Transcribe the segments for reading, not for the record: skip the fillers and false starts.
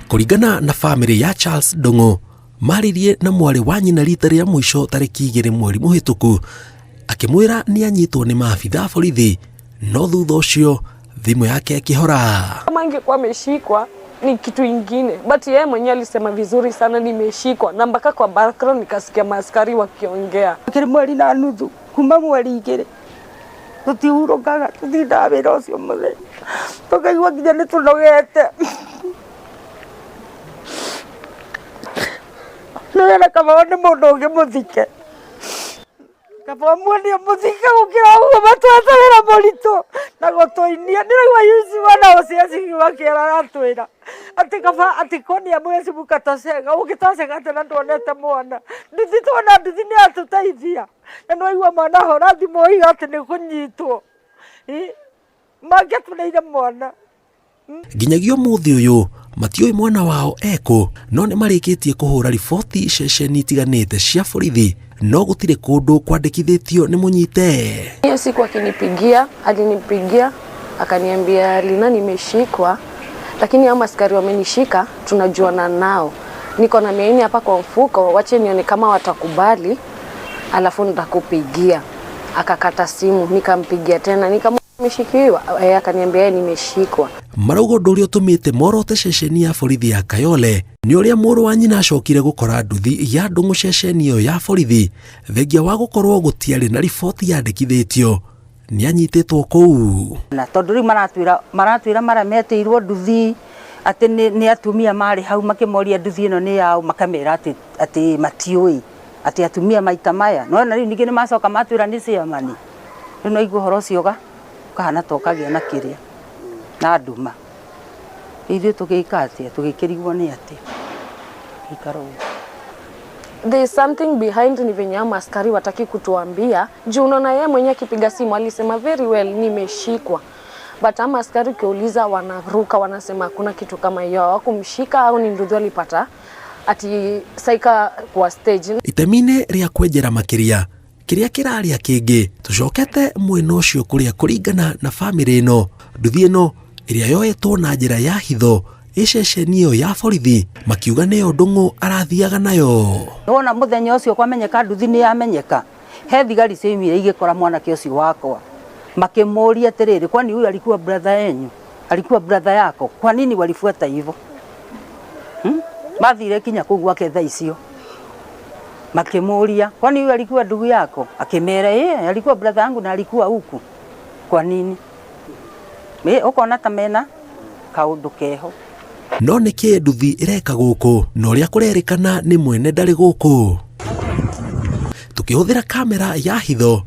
Kũringana na bamĩrĩ ya Charles Ndung'u, maririe na mwarĩ wa nyina rita rĩa mũico tarĩki 2 mweri mũhĩtũku, akĩmwĩra nĩ anyitwo nĩ maabitha a borithi, no thutha ũcio thimũ yake ĩkĩhora. Kama angekuwa ameshikwa ni kitu ingine, but yeye mwenyewe alisema vizuri sana, nimeshikwa, na mpaka kwa background nikasikia maaskari wakiongea. Kĩrĩ mweri na nuthu kuma mweri 2 tũtihurũkaga, tũtindaga wĩra ũcio mũthenya tũkaigua nginya nĩ tũnogete. Nĩwona kaba nĩ mũndũ ũngĩ mũthike, kaba muonie mũthike gũkĩra ũguo matweterera mũritũ na gũtũinia. Ndĩraigua yuci mwana ũcio acigiwa kĩara aratwĩra atĩ kaba atĩ konia mwezi mukatosega ũngĩtocega atĩ na nduonete mwana nduthi, tuona nduthi nĩ atũteithia na nĩwaigua mwana ahũra thimũ oiga atĩ nĩ kũnyitwo, mangĩatũneire mwana. Nginyagia ũmũthĩ ũyũ matiũĩ mwana wao ekũ, no nĩ marĩkĩtie kũhũra riboti ceceni itiganĩte cia borithi, no gũtirĩ kũndũ kwandĩkithĩtio nĩ mũnyite. Hiyo siku akinipigia, alinipigia akaniambia, "Lina, nimeshikwa, lakini hao maskari wamenishika tunajuana nao, niko na 400 hapa kwa mfuko, wache nione kama watakubali, alafu nitakupigia." Akakata simu, nikampigia tena, nikamwambia nimeshikiwa, akaniambia yeye nimeshikwa. Marauga ũndũ ũrĩa ũtũmĩte morote ceceni ya borithi ya Kayole nĩ ũrĩa mũrũ wa nyina acokire gũkora nduthi ya Ndung'u ceceni ĩyo ya borithi, thengia wa gũkorwo gũtiarĩ na riboti yandĩkithĩtio nĩ anyitĩtwo kũu. Na tondũ rĩu maratwĩra mara metĩirwo nduthi atĩ nĩ atumia marĩ hau makĩmoria nduthi ĩno nĩ yao, makamera atĩ matiũĩ atĩ atumia maita maya. No na rĩu ningĩ nĩ macoka matwĩra nĩ chairman. Rĩu no igua ũhoro ũcio ũkahana ta ũkagĩa na kĩrĩa na nduma. Ithuĩ tũgĩka atĩa? Tũgĩkĩrigwo nĩ atĩa? Ikara ũguo. There is something behind, ni venye hao maskari wataki kutuambia. Juu unaona yeye mwenyewe akipiga simu alisema very well nimeshikwa, but ama askari ukiuliza wanaruka, wanasema hakuna kitu kama hiyo, hawakumshika au ni nduthi alipata ati saika kwa stage. Itemi-inĩ rĩa kwenjera makĩria kĩrĩa kĩrarĩa kĩngĩ, tũcokete mwena ũcio kũrĩa kũringana na bamĩrĩ ĩno, nduthi ĩno ĩrĩa yoetwo na njĩra ya hitho ĩceceni ĩyo ya borithi, makiuga nĩyo Ndung'u arathiaga nayo. Wona mũthenya ũcio kwamenyeka nduthi nĩ yamenyeka, he thigari ciaumire igĩkora mwanake ũcio wakwa, makĩmũria atĩrĩrĩ, kwani huyu alikuwa brother yenyu? Alikuwa brother yako? Kwa nini walifuata hivyo? Mathire kinya kũu gwake thaa icio makĩmũria, kwani huyu alikuwa ndugu yako? Akĩmera, ĩĩ, alikuwa brother yangu na alikuwa huku. Kwa nini? Ũkona ta mena kaũndũ keho. No nĩkĩ nduthi ĩreka gũkũ na ũrĩa kũrerĩkana nĩ mwene ndarĩ gũkũ? Tukĩhũthĩra kamera ya hitho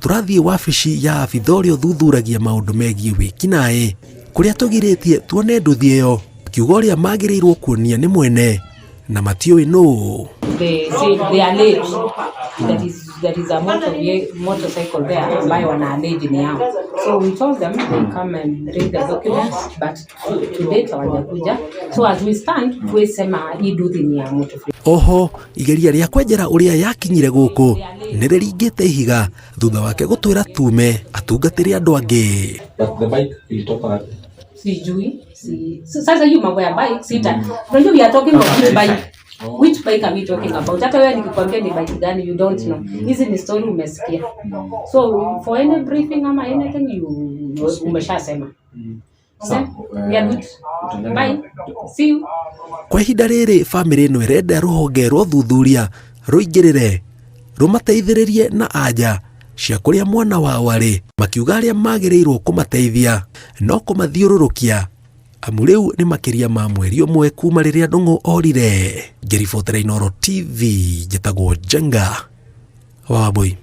tũrathiĩ wabici ya abitha ũrĩa ũthuthuragia maũndũ megiĩ wĩkinaĩ, kũrĩa tũgirĩtie tuone nduthi ĩyo, kiuga ũrĩa magĩrĩirwo kuonia nĩ mwene na matiũĩ nũ. They say they allege that is there is a motorcycle there ambayo wana allege ni yao. So we told them they come and read the documents, but to date hawajakuja. So as we stand, tuwezi sema hii nduthi ni ya mtu fulani. Oho igeria rĩa kwenjera ũrĩa yakinyire gũkũ nĩ rĩringĩte ihiga thutha wake gũtwĩra tume atungatĩre andũ angĩ. But the bike ilitoka wapi? Sijui. Si, so sasa hiyo mambo ya bike sita. Unajua we are talking of which bike. Which bike are we talking about? Hata wewe nikikwambia ni bike gani you don't know. Hizi ni story umesikia. So for any briefing ama anything you umeshasema. Okay? We are good. Bye. See you. Kwa ihinda rĩrĩ bamĩrĩ ĩno ĩrenda rũhonge rwa ũthuthuria rũingĩrĩre rũmateithĩrĩrie na anja cia kũrĩa mwana wao arĩ, makiuga arĩa magĩrĩirwo kũmateithia no kũmathiũrũrũkia, amu rĩu nĩ makĩria ma mweri ũmwe kuma rĩrĩa Ndung'u orire. Ngĩribotera Inooro TV, njĩtagwo Njenga wa Wambui.